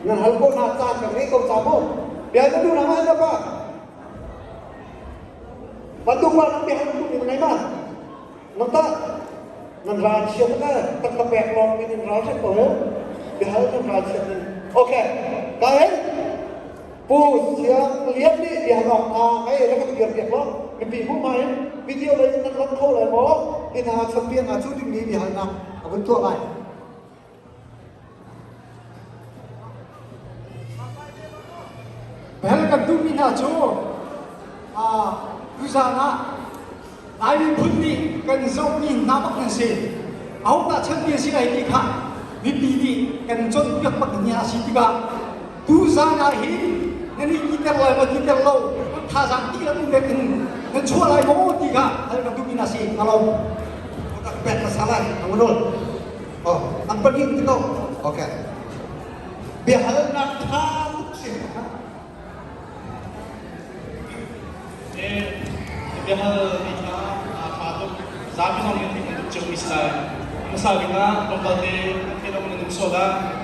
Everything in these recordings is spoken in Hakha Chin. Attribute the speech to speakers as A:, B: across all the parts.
A: Nan hal ko hna caan kan ngei ko ca mu. Bia na duh na ma na pa. Bantuk pa nang bia hal duh mi na ngei ma? Nang ta nan ral chiat ka tak ka pek lawng in nan ral hret ko he. Bia hal nan ral chiat nan. Okay. Ka hen Pu Siang Lian nih bia hal awk aa ngei le kan dir piak lo. Mipi hmuh hmai in video lei in nan lon kho lai maw? Hi hna champion aa cuh dingmi bia halnak a vun tuah lai.
B: Bel kan duhmi hna cu tuzaan ah Lai miphun nih kan zohmi hna bak nan si. Ahodah champion si lai ti kha mipi nih kan cawnpiak bak ni a si tikah tuzaan ah hin nan i titer lai maw titer lo thazaang ti lam in in nan chuah lai maw ti kha hal kan duhmi hna si alo.
A: Ka pek hmasa lai, ang Oh, an pahnih ti ko. Okay. Biahalnak ṭha tuk si.
C: Biahal mi kha aa ṭha tuk. Zapi zong nih an duh ciomi si lai. Hmasa bik ah tlawmpal te an theih lo in an um sual ah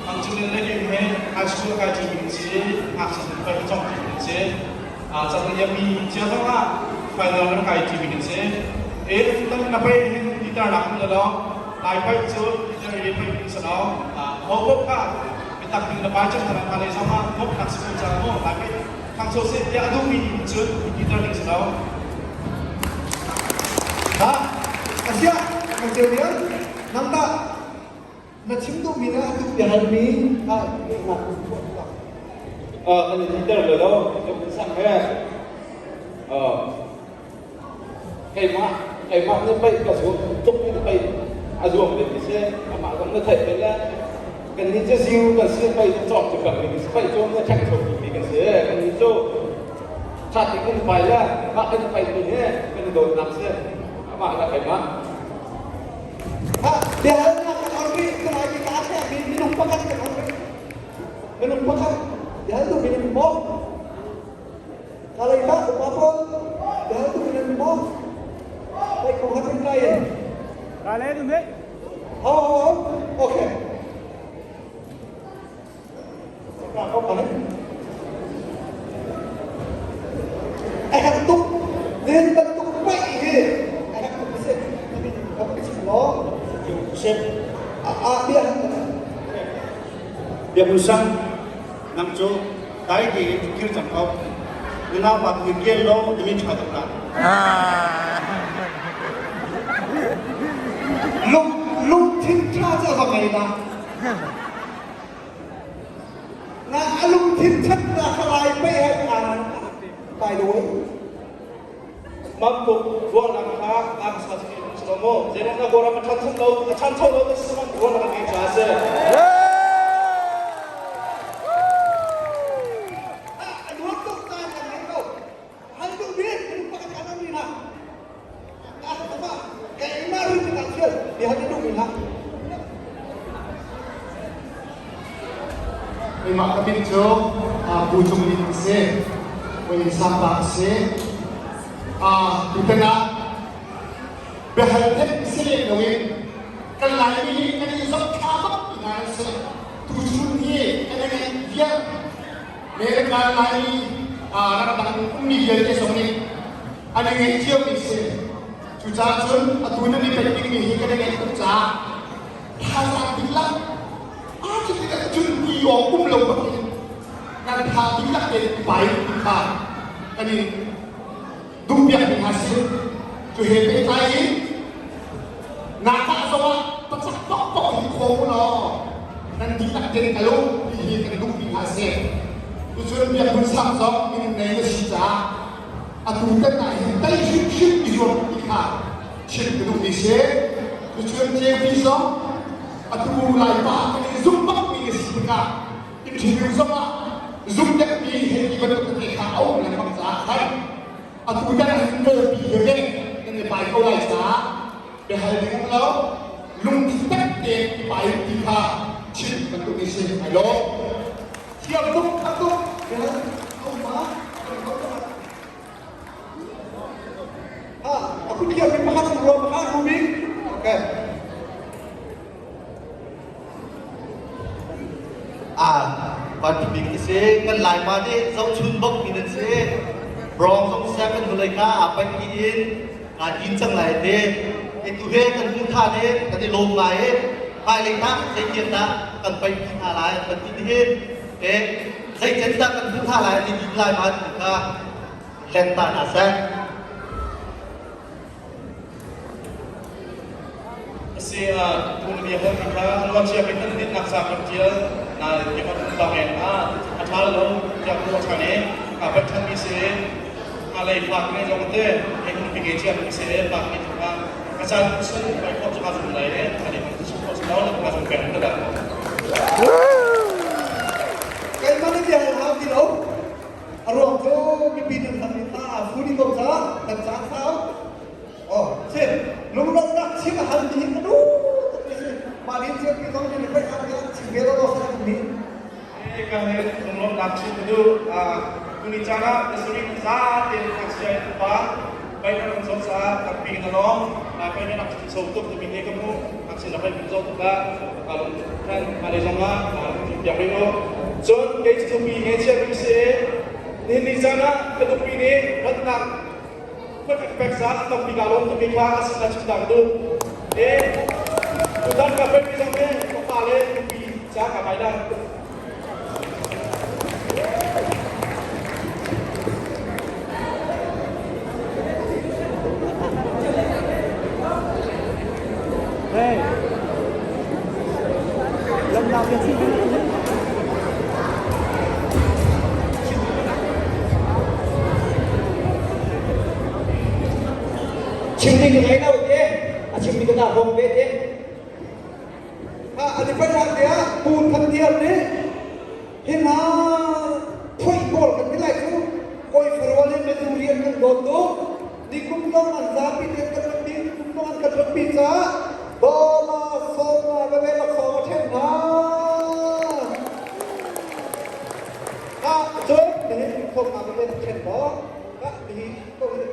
C: Mang Cung le Lim he high school a kai ṭimi an si i ngakchia zong pei a cawng ṭimi an si. Cang mi cia zong ah final ram kai ṭimi kan si. E na pei hin titer nak um lo Lai paih cu titer i paih ding si lo. Ho paoh kha biatak ding na pai cang hna lei zong ah bawmhnak si ko caah maw Lai paih thangcho seh tiah a duhmi nih cun titer ding si lo.
A: Ha, asia, kan ceu diam. Nang tah na chim duhmi le a duh biahalmi kha lehnak in tuah tuah.
D: Kan in titer lo lo, kan sang he. Keimah keimah nih pei ka zuam tuk in pei a zuam ding si amah zong na theih ve le kan nih cu ziu kan si pei cawk cu kan mi si pei cu na ṭhek cho mi kan si kan nih cu ṭha te kan pai le mah kan pai mi he kan i dawtnak si amah le keimah
A: Ha, biahalnak kan on rih, kan ai ka mi minung pakhat kan on rih. Minung pakhat, bihal tu minung maw? Kalay ba, upa pawl, bihal tu minung maw? Kai kong hatin kai in.
E: Kalay tu me.
A: Ho ho ho, okay. A herh tuk nin bantuk paih hi a herh tuk si ka van chim law a bia
F: Bia sang nang cu dai tein kir cang ko nunau pa tu gel lo na min ṭha tuk la
A: lung lungthin ṭha cu a va ngei na Na a lungthin ṭhatnak kha lai pei he aa by the way.
C: Mamtuk ruahnak kha nga sa si si lo maw? Zeiruang na Kawlram a ṭhancho lo, a ṭhancho lo ti si ruahnak an ngei caah a si.
A: A luat tuk caan kan ngei ko. Hal duh bik minung pakhat kan um rih na. Keimah rin tikah thil bia na duh mi hlah.
B: Keimah ka min cu Pu Cung Lin a si. Voi Sangpa a si. Tutan ah biahal theih si lem loin kan Laimi nih kan i zohthla bak mi hna an si. Tuchun hi kan i ngeih viar. America Laimi ramdang ummi vialte zong nih an i ngeih ciomi si. Cucaah cun atu nan i peih dingmi hi kan i ngeih tuk caah thazaang dihlak aa cu tikah cun ti awk um lo bakin nan tha dihlak tein i pai ti kha kan i duhpiak mi hna si. Cu he pehtlai in nakah zongah pacak paohpaoh hi kho u law nan dihlak tein kal u ti hi kan duhmi hna si. Cucun biakinn sang zong minung nei na si caah atu kan ah hin tei hrimhrim i zuam ti kha chim ka duhmi si. Cucun Ceupi zong atu Laipa kan i zumh bakmi na si tikah interview zongah zumh deuhmi hei ti bantuk te kha a um lengmang caah khan atu tan ah hin pawpi veve nan i pai ko lai caah biahal ding um lo lungthin tak tein i pai ti kha chim bantuk ni si ai lo.
A: Thiam tuk a tuk biahal a um ma Ha, aku thiam mi pakhat ruam pakhat rumi. Okay.
G: A van bik a si. Kan Laima nih zohchun bak mi nan si. Brawng zong siang kan hnulei kha aa paih dih in aa din cang lai te. Tu he kan hmuh than i kan i lawm ngai i hmailei tah zeitian dah kan paih pi hna lai kan ti hin e zeicen dah kan hmuh hna lai ti din lai ma ti kha hleng ta hna seh.
C: Asi ah tu bia hal mi kha luancia mi kan dinnak ca kan tial na bia kan bang en a a tha lo tiah ku than i a pat than mi si a lei fak ne zong te e kun pi ke chia mi si fak mi thanga a chan sun pai khop cha zum lai e ani kan su khop lo ka zum peng ta da.
A: Keimah nih bia hal hau ti lo. A ruang cu mipi nan hlam in a fu dih ko caah kan caan sau. Oh, chim lunglawmhnak chim a hal mi hi ka duh tuk mi si. Mah din cio pi zong nih pei ang chim ve lo lo sa mi.
C: Ka he lunglawmhnak chim ka duh. Tuni caan ah Missouri za tein ngakchia in upa pai na ram zong caah tampi na lawng. Pai na rak so tuk timi he ka hmuh. Ngakchia na pai zong tuk ah ka lung kan hmailei zong ah piak rih u. Cun kei cu nupi ngeichia mi si i nihin ni caan ah ka nupi nih ratnak phun a ka pek caah tampi kaa lawm tukmi kha a sin ah chim ta ka duh. E tutan ka pekmi zong hi ka fale nupi caah ka kai lai.
E: Hey. Lâm nào kia xin.
H: Chim ding ngei lo te a chim mi ka ta hong ve te.
A: An i paih hlan tiah Pu Than Tial nih hi hna phoih pawl kan ti lai cu kawi farual in minung rian kan dawt tuk nikum zong an zapi tein kan rak pi nikum zong an kan rak pi caah dollar 15 veve laksawng a ṭhen hna. Ah cun nihin thawngnak veve na ṭhen maw? Ah nihin ko hi.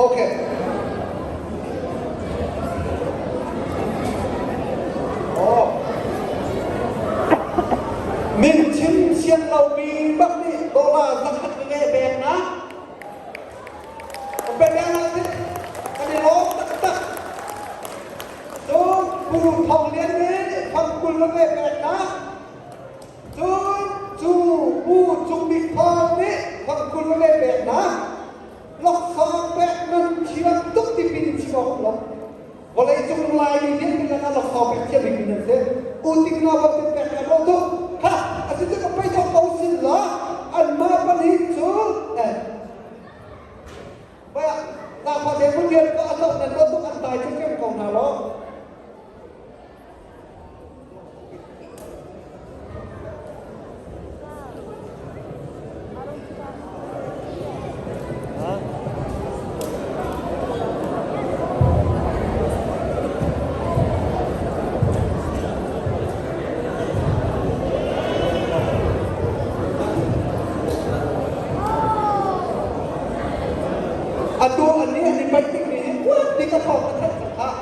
A: Okay. Oh. Min chim sian lomi bak nih dollar zakhat nge pek na. Kan i lawm taktak. Cun Pu Thawng Lian nih fangkul na ve pek na. Cun cu Pu Cung Bik Thawng nih fangkul na ve pek na. Laksawng pek nan thiam tuk ti pin chim awk lo. Vawleicung Laimi vialte lakah laksawng pek thiam bikmi nan si. Uting na bantuk pek kan lo tuk. Kha a si cu ka pei thawk ko sin la anmah pahnih cu eh Baya na fa te mun rian ko a tlok nan lo tuk an tai cu kem ko hna lo. Atu an nih an i paih tikmi hi kuat ti ka thawng ka thanh cang khah.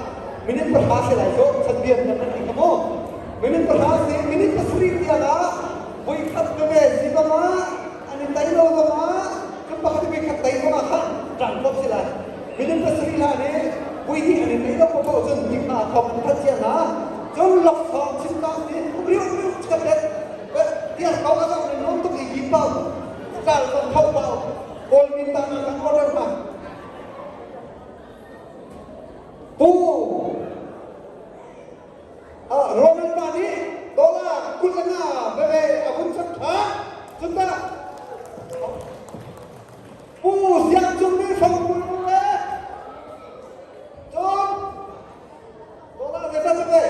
A: Minute 3 si lai cu chatbian kan nan ti kha mu. Minute 3 si minute 7 tiang ah voi khat veve si bang ah an i tai lo zong ah kan pakhat voi khat tai zong ah khan ṭang khop si lai. Minute 7 hlan i voi hnih an i tai lo paoh cun ti kha thawng an thanh cia hna. Cun laksawng chimnak ti riu riu chat le tiang ko a zong nan nuam tuk i hi pau kal zong tho pau kawl min ta na kan order ma Pu Roman pa nih dollar 25 veve a vun chap ṭha cun dah Pu Siang Cung nih fang 20 le cun dollar zeizat cu ve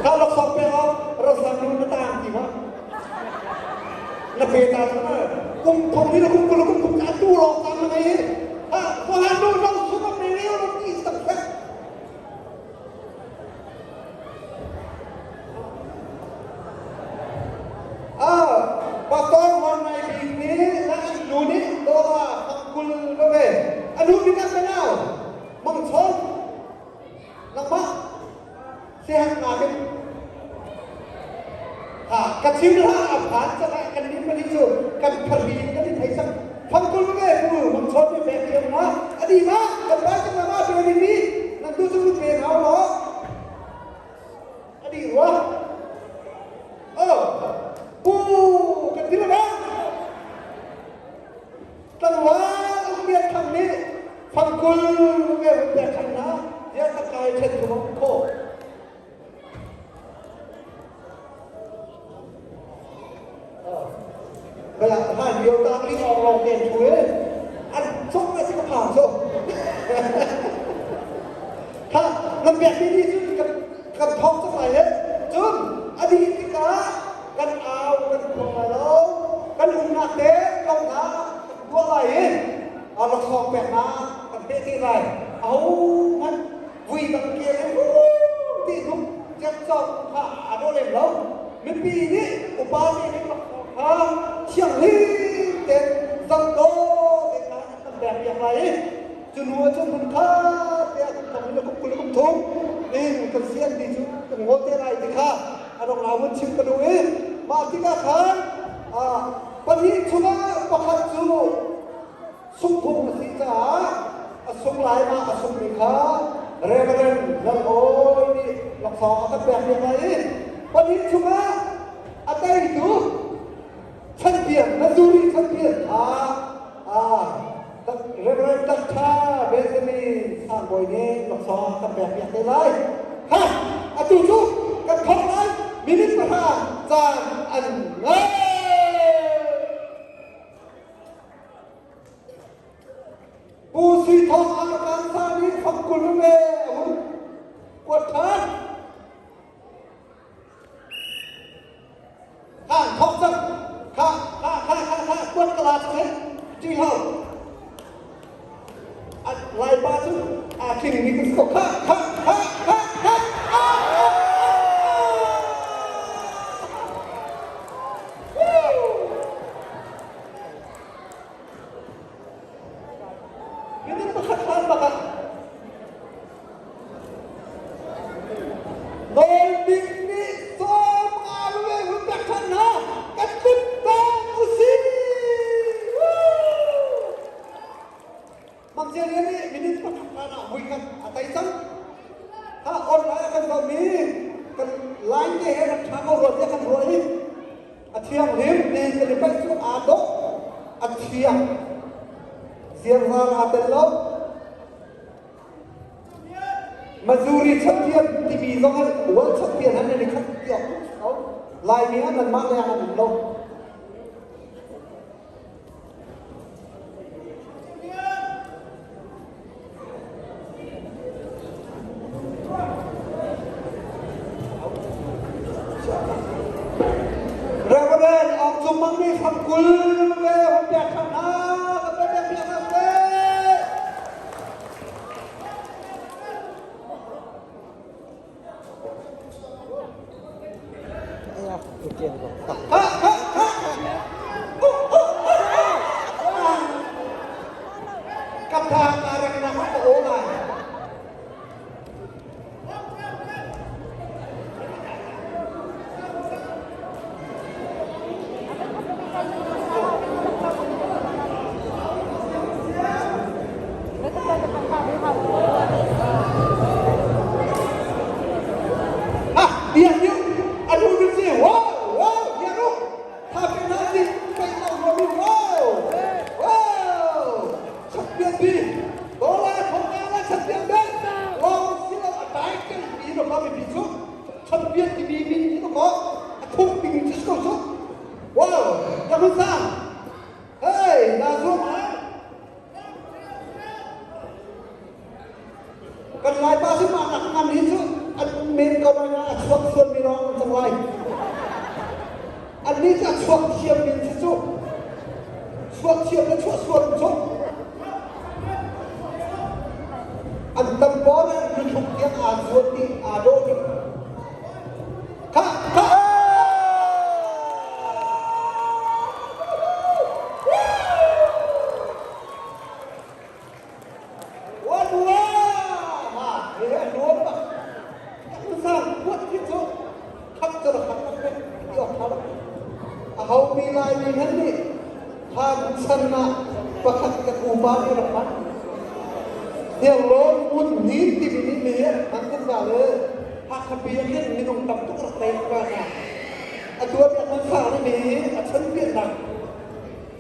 A: Kha laksawng pek awk rosang nu na tang ti ma? Na pe ta ma? Kum thong ni le kum 20 kum thum ka tu lawng tang na ngei hi. Ha, kwa. chim hlah a phan cangah kan nih pali cu kan phari in kan i thei cang. Fangkul ve pu mang chon mi pek thiam na adi ma kan bai cang ma pe ding mi nan tu cu pe hau lo adi rua oh pu kan ti ma Tlangval umbiak thang nih fangkul ve umbiak thang na ya ka kai then tu mong kho. Bala han yo ta li ong long ten thu e an chok na si ka phang so. Tha nan biak mi ni cun kan kan thong cang lai he cun adi tikah kan au kan khuang lai lo kan umnak te longnak kan tuah lai i a laksawng peknak kan peh te lai aho hmanh vui bang kir in ti hnuk cekcok kha a dawh lem lo mipi nih upa nih hin laksawng kha thianghlim tein zam dawh te kha an kan pek piak lai i cu hnu ah cun hmun khat te ah kum thong in kum 20 kum thum in kan sian ti cu kan ngol te lai ti kha a dong la mun chim ka duh i mah tikah khan pahnih chungah pakhat cu sungphung a si caah a sung lai ma a sungmi kha Reverend Lal Awi nih laksawng a kan pek piak lai i pahnih chungah a teitu champion Missouri champion kha Reverend Dr. Benjamin Sangbawi nih laksawng kan pek piak te lai. Ha! Atu cu kan thawk lai minute 10 caan an ngei. Pu Sui Thawng Arakan sa nih fangkul ve a hun kuat ṭhan. Kha thawk cang. Kha kha kha kha kha kuat ka la cang he. Ṭih hlah. Laipa cu aa tlingmi kan si ko. Kha kha kha kha kha. Minung pakhat hlan bak ah Nawlbik nih 50 ve hun pek ṭhan hna kan kut tawng usih. Mang Cia Lian nih minute pakhat hlan ah mui khat a tei cang. Ha online a kan zohmi kan line te he rak ṭha ko rua tiah kan ruah i a thianghlim ti kan i paih cu aa dawh a thiang ziarvar aa tel lo. Missouri champion timi zong an world champion an i khat ti awk ko. Laimi ah nanmah leng an um lo. Reverend Aung Cung Mang nih fangkul ve hun pek ṭhan hna ka pe pek piak hna seh. Ha ha ha. Kapha karak na ka o lai. Ah, dia hiu anu bin si wow wow dia ru tha pe na si pe na ro mi wow wow champion bi dola thong la champion be long si lo a dai ke bi ro ma mi bi chu champion ti bi min ti ko a thuk ding chu ko chu wow ya mun sa hey na zu ma Kan Laipa si mah nak ngan hi cu an men ko lai na a chuak sual mi lawng an cang lai. Annih cu a chuak thiam min si cu. Chuak thiam le chuah sual cu. An tam pawl an luthluk tiang aa zuat dih, aa dawh dih. Kha, kha! Hlan chan ah pakhat kan upa nih rak hman. Hniarlawn ngun ni timi nih mi hi an hman zungzal i Hakha pi ah khin minung tam tuk rak tei zungzal hna. Atu ah biak hman sang nih mi hi a chanpiahnak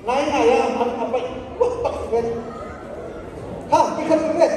A: ngaingai ah an a paih bak si ve. Ha, tikhat si ve.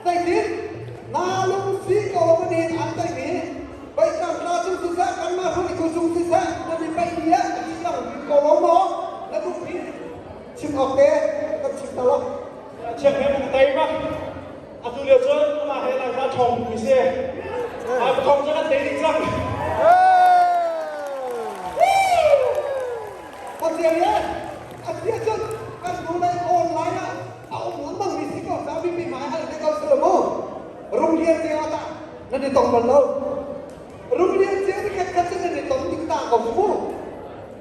A: Zeitin na lungsi ko lo manin an taimi Baihkam tla cung siseh kanmah hruaitu cung siseh nan i paih ni ah a siang bik ko lo maw na duh mi chim awk te kan chim ta lo.
C: Chiang he mun tei ma atu lio cun amah he Laiza ṭhawng mi si. Ai thong cu kan tei ding cang.
A: Pathian le a sia cun kan hnu lei online ah a um lengmang mi si ko ca mipi hmai hal te ko si lo mu. Runglian cia ah tah nan i tong bal lo. Runglian cia ni khat khat cu nan i tong ding ta ko mu.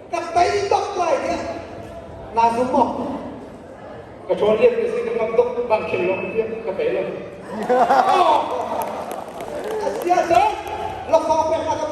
A: Ka tei bak lai tiah naa zum maw?
D: Ka ṭhawn lian mi si ka ngam tuk bang khil lo ka tei lo.
A: A sia cun laksawng pek na ka.